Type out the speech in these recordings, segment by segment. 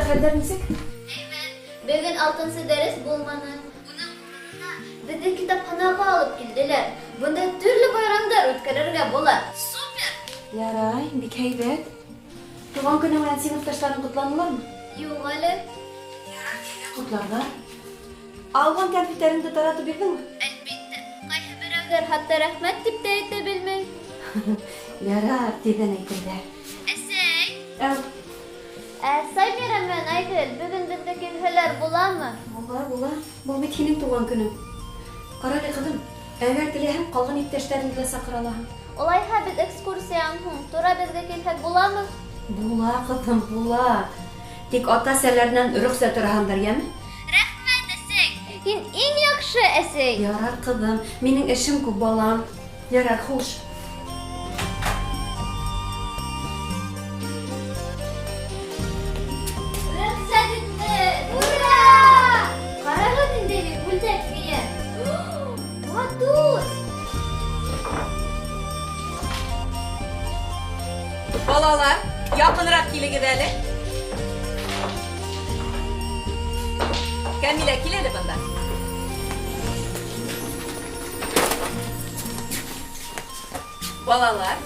хәлдәр нисек? Әйбәт. Бөгөн алтынсы дәрес булманы. Уның урынына беҙҙе китапханаға алып килделәр. Бында төрлө байрамдар үткәрергә була. Супер! Ярай, бик һәйбәт. Туған көнөң белән сыйныфташларың котланылармы? Юҡ әле. Ярар, килә котларлар. Алған кәнфиттәреңде таратып бирҙеңме? Әлбиттә. Ҡайһы берәүҙәр хатта рәхмәт тип тә әйтә белмәй. Ярар, тиҙҙән әйтерҙәр. Әсәй! Әү. Ә Самира менән Айгөл бөгөн беҙгә килһәләр буламы? Була, була. Был бит һинең туған көнөң. Ҡара әле, ҡыҙым, әгәр теләһәң, ҡалған иптәштәреңде лә саҡыра алаһың. Улайһа беҙ экскурсиянан һуң тура беҙгә килһәк буламы? Була, ҡыҙым, була. Тик ата-әсәләренән рөхсәт һораһындар, йәме? Рәхмәт, әсәй! Һин иң яҡшы әсәй! Ярар, ҡыҙым, минең эшем күп, балам. Ярар, хуш. Рөхсәт итте! Ура! Ҡарағыҙ ниндәй мин күлдәк кейәм. Матур! Балалар, яҡыныраҡ килегеҙ әле. Камилә, кил әле бында. Балалар,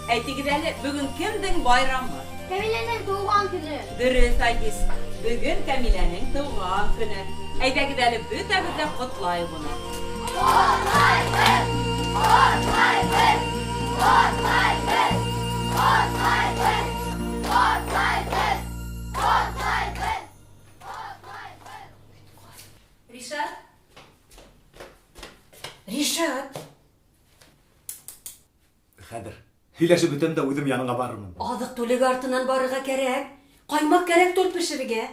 әйтегеҙ әле, бөгөн кемдең байрамы? Камиләнең тыуған көнө. Дөрөҫ, Айгиз. Бөгөн Камиләнең тыуған көнө. Әйҙәгеҙ әле бөтәбеҙ ҙә ҡотлайыҡ уны. Ҡотлайбыҙ! Ҡотлайбыҙ! Ҡотлайбыҙ! Ҡотлайбыҙ! Ҡотлайбыҙ! Ҡотлайбыҙ! Ҡотлайбыҙ! Ришат? Ришат! Хәҙер һөйләшеп бөтәм дә үҙем яныңа барырмын. Аҙыҡ-түлек артынан барырға кәрәк. Ҡаймаҡ кәрәк торт бешерергә.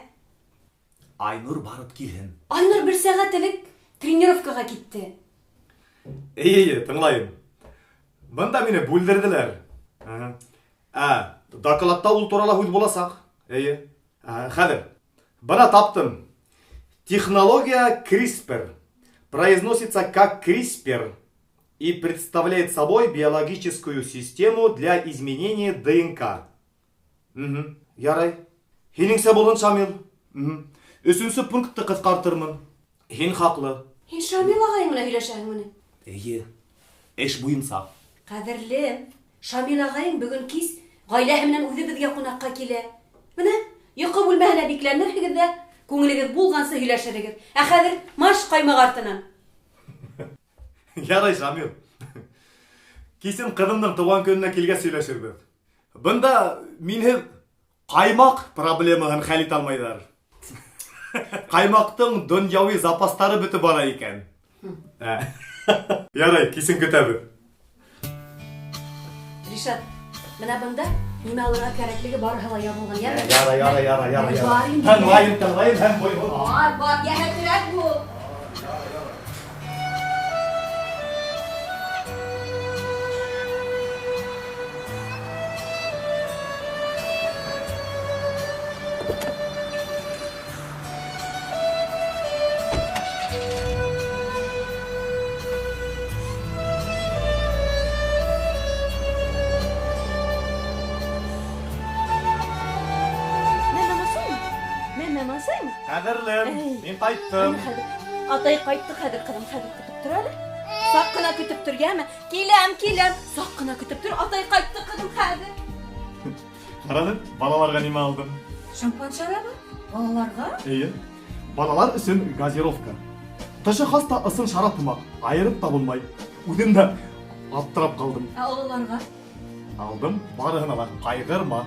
Айнур барып килһен. Айнур бер сәғәт элек тренировкаға китте. Эйе, эйе, тыңлайым. Бында мине бүлдерҙеләр. Аһа. Ә, докладта ул турала һүҙ буласаҡ. Эйе. Ә, хәҙер. Бына таптым. Технология CRISPR произносится как CRISPR и представляет собой биологическую систему для изменения ДНК. Угу. Ярай. Һинеңсә булһын, Шамил. Угу. Өсөнсө пунктты ҡыҫҡартырмын. Һин хаҡлы. Һин Шамил ағайың менән һөйләшәһеңме ни? Эйе. Эш буйынса. Ҡәҙерлем, Шамил ағайың бөгөн кис ғаиләһе менән үҙе беҙгә ҡунаҡҡа килә. Бына йоҡо бүлмәһенә бикләнерһегеҙ ҙә, күңелегеҙ булғансы һөйләшерһегеҙ. Ә хәҙер марш ҡаймаҡ артынан. Ярай, Шамил. Кисен ҡыҙымдың тыуған көнөнә килгәс һөйләшербеҙ. Бында минһеҙ ҡаймаҡ проблемаһын хәл итә алмайҙар. Ҡаймаҡтың донъяуи запастары бөтөп бара икән. Ә. Ярай, кисен көтәбеҙ. Ришат, бына бында нимә алырға кәрәклеге барыһы ла яҙылған, йәме? Ярай, ярай, ярай, ярай. Бар инде. Тыңлайым, тыңлайым һәм буйһонам. Бар, бар, йәһәтерәк бул. Мәмәм асаймы? Мәмәм асаймы? Ҡәҙерлем, мин ҡайттым. Хәҙер. Атай ҡайтты хәҙер, ҡыҙым, хәҙер көтөп тор әле. Саҡ ҡына көтөп тор, йәме? Киләм, киләм. Саҡ ҡына көтөп тор, атай ҡайтты, ҡыҙым, хәҙер. Ҡара әле, балаларға нимә алдым? Шампан шарабы? Балаларға? Эйе. Балалар өсөн газировка. Тышы хатта ысын шарап һымаҡ, айырып та булмай. Үҙем дә аптырап ҡалдым. Ә ололарға? Алдым, барыһына ла ҡайғырма.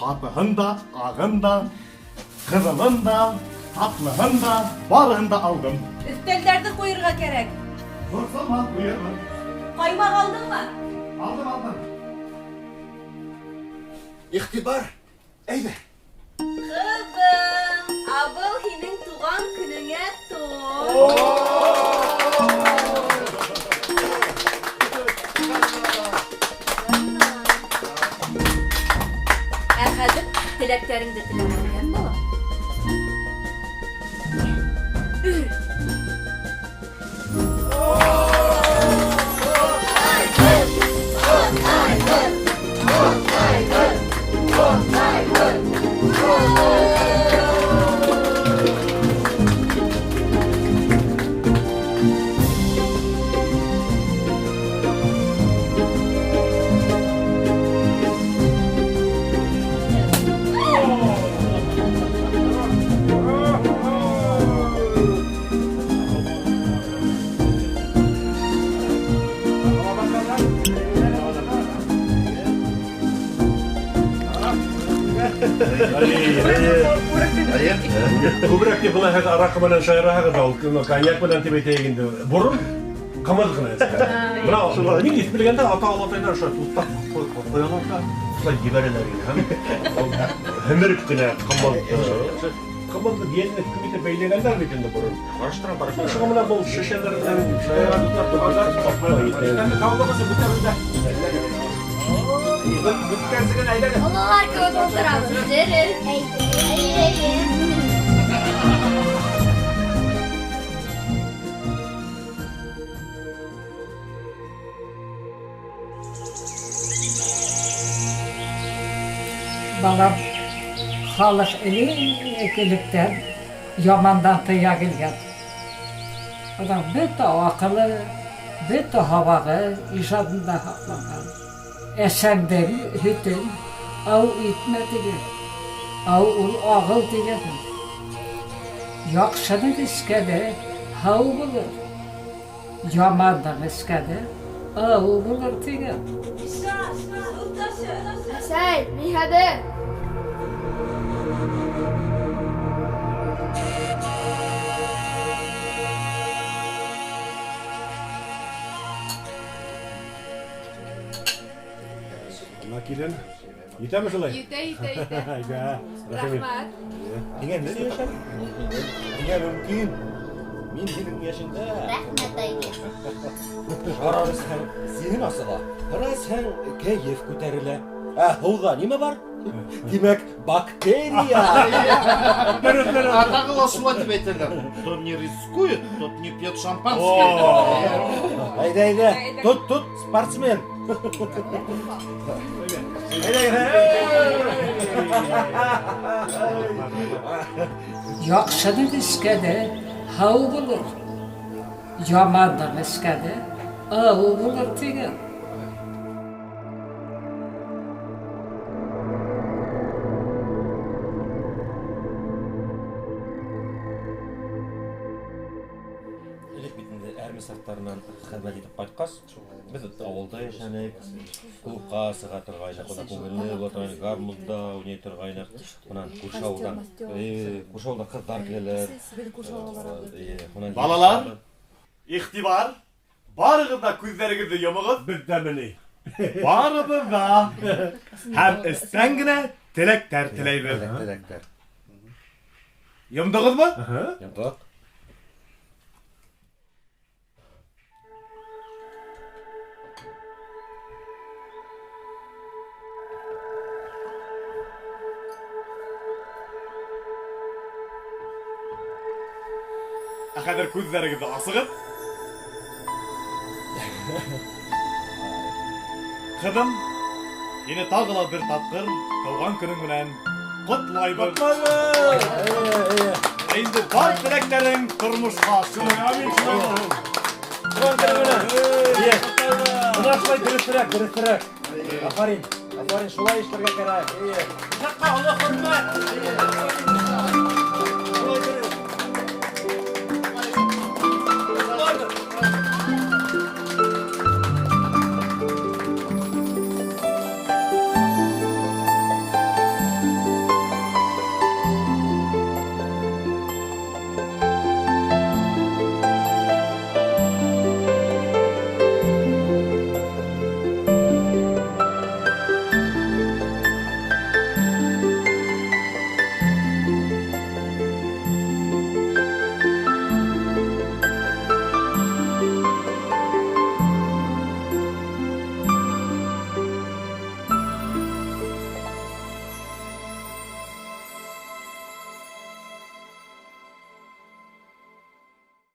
Ҡатыһын да, ағын да, ҡыҙылын да, татлыһын да, барыһын да алдым. Өҫтәлдәрҙе ҡуйырға кәрәк. Борсолма, ҡуйырмын. Ҡаймаҡ алдыңмы? Алдым, алдым. Иғтибар, әйҙә. Ҡыҙым, ә был һинең тыуған көнөңә торт. Ә хәҙер теләктәреңде теләп ал, йәме, балам? Өр. Ҡотлайбыҙ! Ҡотлайбыҙ! Ҡотлайбыҙ! Күберәк дип болай һеҙ араҡы менән шаяраһығыҙ ҙа, ул коньяк менән тип әйтәйек инде. Борон ҡымыҙ ғына эскән. Бына мин иҫ белгәндә ата-олатайҙар ошо туҫтаҡ ҡоялар ҙа шулай ебәрәләр ине. Һәм һемереп кенә ҡымыҙ. Ҡымыҙҙы бейәнлек күп итеп бәйләгәндәр бит инде борон. Ҡараштыра, ҡараштыра. Шуға менә был шешәләр белән шаяра туғандар. Һаулығыҙ бөтәбеҙ дә. Бөткәнсе генә әйҙәгеҙ. Ололар кеүек ултырабыҙ. Дөрөҫ. Әйе, әйе. Балам, халыҡ элек-электән ямандан тыя килгән. Уның бөтә аҡылы, бөтә һабағы ижадында һаҡланған. Әсәңдең һөтөн ау итмә тигән. Ау ул ағыу тигән. Яҡшының эскәне һыу булыр. Ямандың эскәне ау булыр тигән. Әсәй, мин хәҙер. Бына килен. Етәме шулай? Етә, етә, етә. Әйҙә, рәхим ит. Рәхмәт. Һиңә мин йәшәм. Һиңә мөмкин. Мин һинең йәшеңдә. Рәхмәт, Айгөл. Шарап эсһәң, зиһен асыла. Һыра эсһәң, кәйеф күтәрелә. Ә һыуҙа нимә бар? Тимәк, бактерия. А тағы ла шулай тип әйтәләр. Кто не рискует, тот не пьет шампанское. Әйҙә, әйҙә. Тот, тот, спортсмен. Әйҙә, әйҙә. Яҡшының эскәне һыу булыр. Ямандың эскәне ау булыр тигән. Элек бит инде армия сафтарынан хеҙмәт итеп ҡайтҡас, беҙ ауылда йәшәнек, клубҡа сыға торғайныҡ, бына күңелле була торғайныҡ, гармунда уйнай торғайныҡ. Бынан күрше ауылдан, күрше ауылдан ҡыҙҙар киләләр. Бынан Балалар, иғтибар, барығыҙ ҙа күҙҙәрегеҙҙе йомоғоҙ. Беҙҙәме ни? Барыбыҙ ҙа. Һәм эстән генә теләктәр теләйбеҙ. Теләктәр. Йомдоғоҙмо? Йомдоҡ. Ә хәҙер күҙҙәрегеҙҙе асығыҙ. Ҡыҙым, һине тағы ла бер тапҡыр тыуған көнөң менән ҡотлайбыҙ. Ҡотлайбыҙ! Ә инде бар теләктәрең тормошҡа ашһын. Амин, шулай булһын. Тыуған көнөң менән. Бына шулай дөрөҫөрәк, дөрөҫөрәк. Афарин, афарин, шулай эшләргә кәрәк. Ижадҡа оло хөрмәт.